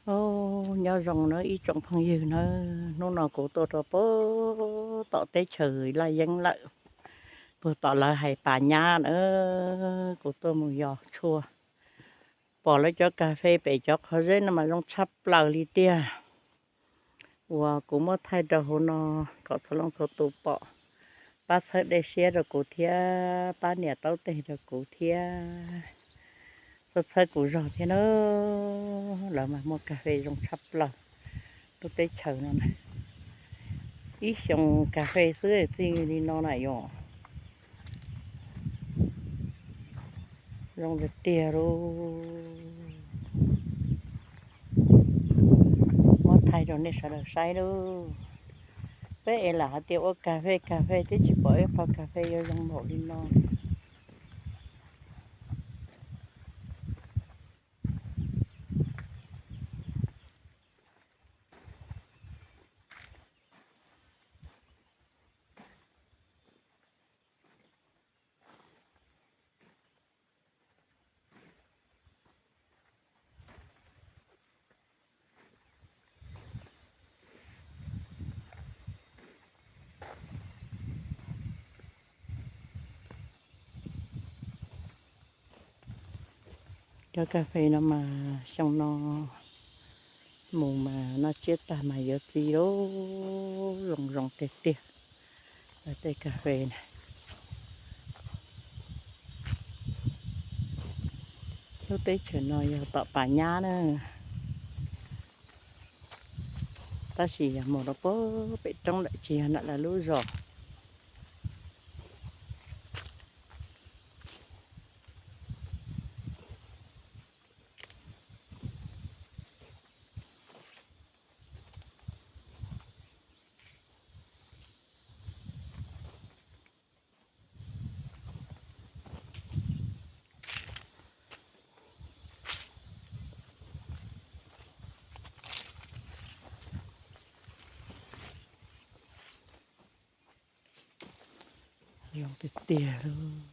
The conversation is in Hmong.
Os, nyob zoo nawb ib tsoom phooj ywg nawb, hnub no kuv tuaj rau puag tom teb chaws Laj Yeeb lawm, puag tom lawv hais Pas Nyab na, kuv tuaj mus yos tshuaj. Pom lawv cov kas fes pem cov qhov zeb no mas zoo tshaj plaws li tiag. Uas kuv muab thaij rau hauv no kom txhua leej txhua tus pom, pab txhawb dej siab rau kuv thiab, pab nias taub teg rau kuv thiab, txhawb txhawb kuv zog thiab na. Lawv mas muaj kas fes zoo tshaj plaws lub teb chaws no na. Ib xyoos kas fes xwb txi li no na yom. Zoo tiag tiag lauj. Muab thaij rau nej sawv daws saib lauj. Peb es lam hais tias ua kas fes kas fes twb tsis pom ib qho kas fes yuav zoo npaum li no. Cov kas fes no mas xyoo no mus mas noj tsiab tag mas yuav txi lauj, zoo zoo tiag tiag. Tej kas fes na, lub teb chaws no yog tom Pas Nyab na, tab sis yog mus rau puag pem roob lawm tsis yog ntawm lawv lub zos. Zoo tiag tiag lauj.